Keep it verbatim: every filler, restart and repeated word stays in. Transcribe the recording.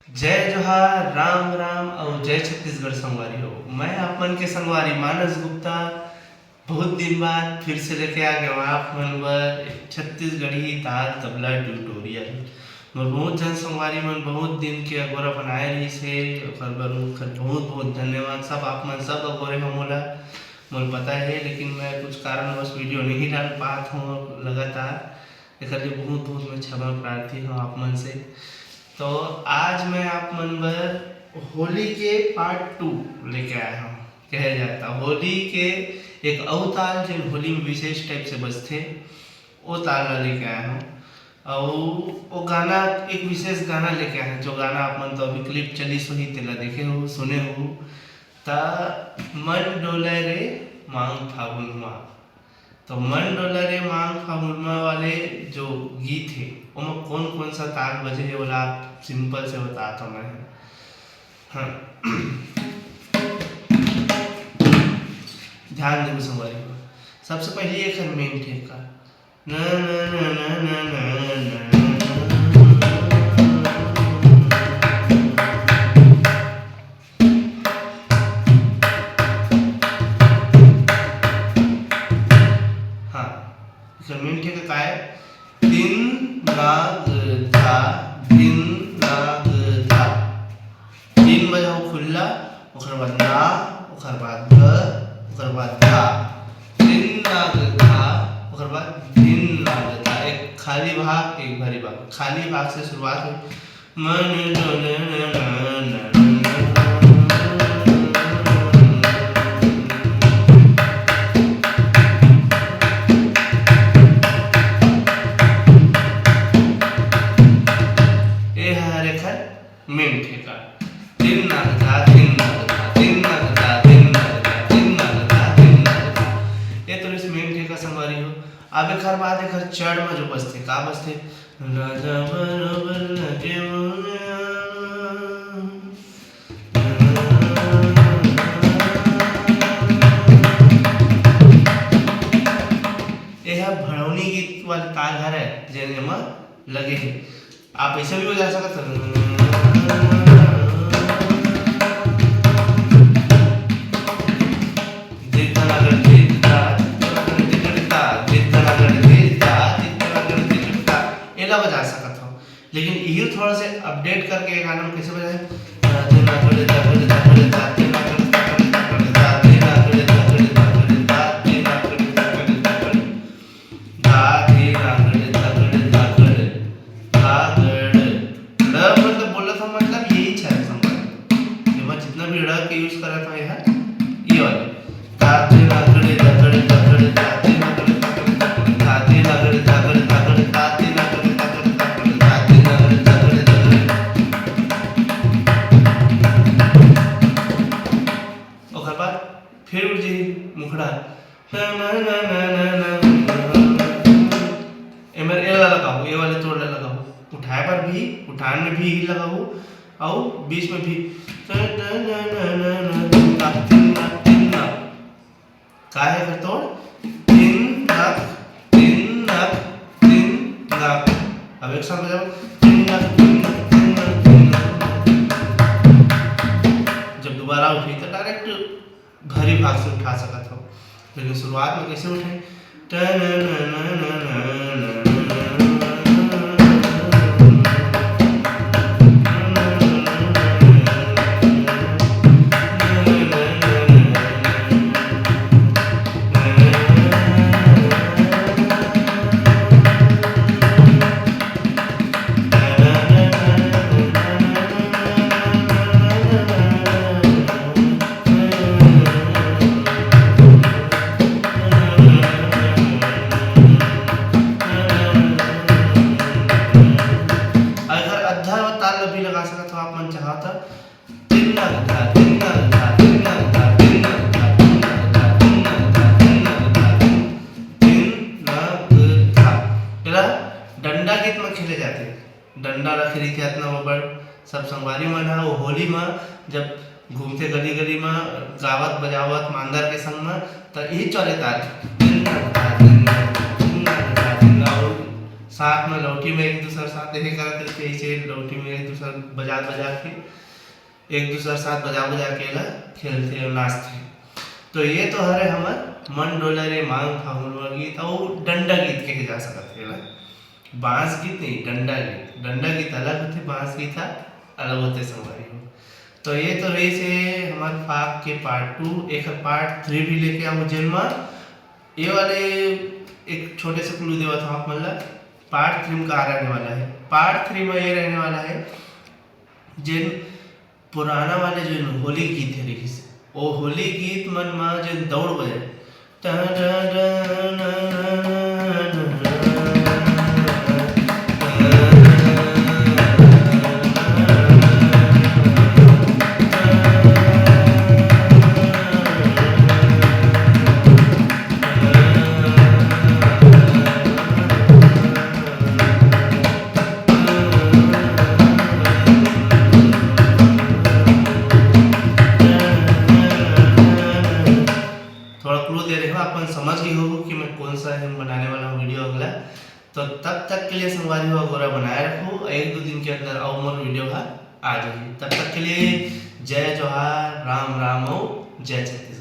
जय जोहार, राम राम अउ जय छत्तीसगढ़ संगवारी हो। मैं आप मन के संगवारी मानस गुप्ता बहुत दिन बाद फिर से लेके आ गया हूँ आप मन बर एक छत्तीसगढ़ी ताल तबला ट्यूटोरियल। मोर बहुत झन संगवारी मन बहुत दिन के अगोरा बनाए रहिस हे, ओकर बर ओकर बहुत बहुत धन्यवाद। सब आप मन सब अगोरे हो मोला, मोला पता है, लेकिन मैं कुछ कारणवश वीडियो नहीं डाल पात हूँ लगातार। एकर लिए बहुत बहुत मैं क्षमा प्रार्थी हूँ आप मन से। तो आज मैं आप मन बर होली के पार्ट टू लेके आया हूँ। कहे जाता होली के एक अउ ताल, जेन होली में विशेष टाइप से बजथे, वो ताल ला लेके आया हूँ। अउ वो गाना, एक विशेष गाना लेके आया हूँ, जो गाना आप मन तो अभी क्लिप चलिस होही, तेला देखे हो, सुने हो। त मन डोले रे मांग फागुन हुआ। तो मन डोला रे मांग फागुनमा वाले जो गीत हे, ओमा कौन कौन सा ताल बजे हे, ओला आप सिंपल से बता तो मैं। हाँ। ध्यान देबो संगवारी हो, सबसे पहले एकर मेन ठेका। न, न, न, न, न, न, न, न, न। हाँ, एकर मेन ठेका का है? दिन नाग धा, दिन नाग धा। दिन बजाओ खुल्ला, ओकर बाद ना, ओकर बाद ग, ओकर बाद धा। दिन नाग धा, ओकर बाद दिन नाग धा। एक खाली भाग, एक भरी भाग। खाली भाग से शुरुआत हो। मन डोले ना, ना, ना, ना, ना। ए हर एखर मेन ठेका। दिन नाग धा, दिन नाग धा, दिन नाग धा, दिन नाग धा, दिन नाग धा, दिन नाग धा। ये तो इस मेन ठेका संगवारी हो। अब एखर बाद एखर चढ़ में जो बजथे, का बजथे? राजा बरोबर लगे मोरे आना। ये ह भड़ौनी गीत वाले ताल हरे, जेन एमा लगे हे। आप ऐसे भी बजा सकत हव। एला बजा सकत हव, लेकिन इही थोड़ा से अपडेट करके ये गाना में कैसे बजाए? धा, धी, नागड़, धागड़, धागड़, धागड़। ड़ मतलब बोलत हो, मतलब यही छ संगवारी। एमा जितना भी ड़ के यूज़ करत हो, ये ह, ये वाले। धा, धी, नागड़, धागड़, धागड़, धा, धी, नागड़, धागड़, धागड़, धा, धी, नागड़, धागड़, धागड़, धा, धी, नागड़, धागड़, धागड़, धा, धी, नागड़, धागड़, धागड़। ओकर बाद फिर उठ जाही मुखड़ा। एमर ए ला लगाहू, ए वाले तोड़ ला लगाहू। उठाए बर भी, उठान में भी ही लगाहू, अउ बीच में भी। का हे एकर तोड़? तीन नक, तीन नक, तीन नक। अब एक साथ बजाओ। तीन नक, तीन नक, तीन नक, तीन नक। जब दोबारा उठी तो डायरेक्ट भरी भाग से उठा सकत हो, लेकिन शुरुआत में कैसे उठे? अगर अद्धा ताल भी लगा सकत हो आप मन चाहो त, तिन्नक धा, तिन्नक धा, तिन्नक धा, तिन्नक धा, तिन्नक धा। एला डंडा गीत म खेले जाथे। डंडा रखे रहिथे अतना बड़। सब संगवारी मन ह वो होली म जब घूमथे गली गली म, गावत बजावत मांदर के संग म, त इही चले ताल। तिन्नक धा, तिन्नक धा, तिन्नक धा, तिन्नक धा। साथ में लौठी में एक दूसर साथ यही करत रहिथे, ऐसे लौठी में एक दूसर बजा बजा के, एक दूसर साथ बजा बजा के एला खेलथे अउ नाचथे। तो ये तो हरे हमर मन डोले रे मांग फागुन वा गीत अउ डंडा गीत कहे जा सकत हे एला। बांस गीत नहीं, डंडा गीत। डंडा गीत अलग होथे, बांस गीत ह अलग होथे संगवारी हो। तो ये तो रहिस हे हमर फाग के पार्ट टू। एक पार्ट थ्री भी लेके आऊँ, जेन म ये वाले एक छोटे से क्लू देवत हूँ आप मन ला, पार्ट थ्री में का रहने वाला है। पार्ट थ्री में ये रहने वाला है, जेन पुराना वाले जो होली गीत है रहिस, वो होली गीत मन म जेन दौड़ बजे, थोड़ा क्लू दे रहे हो, आप मन समझ गए हो कि मैं कौन सा है बनाने वाला हूँ वीडियो अगला। तो तब तक के लिए संगवारी हो, अगोरा बनाए रखो, एक दो दिन के अंदर अउ मोर वीडियो हा आ जाही। तब तक के लिए जय जोहार, राम राम अउ जय छत्तीसगढ़।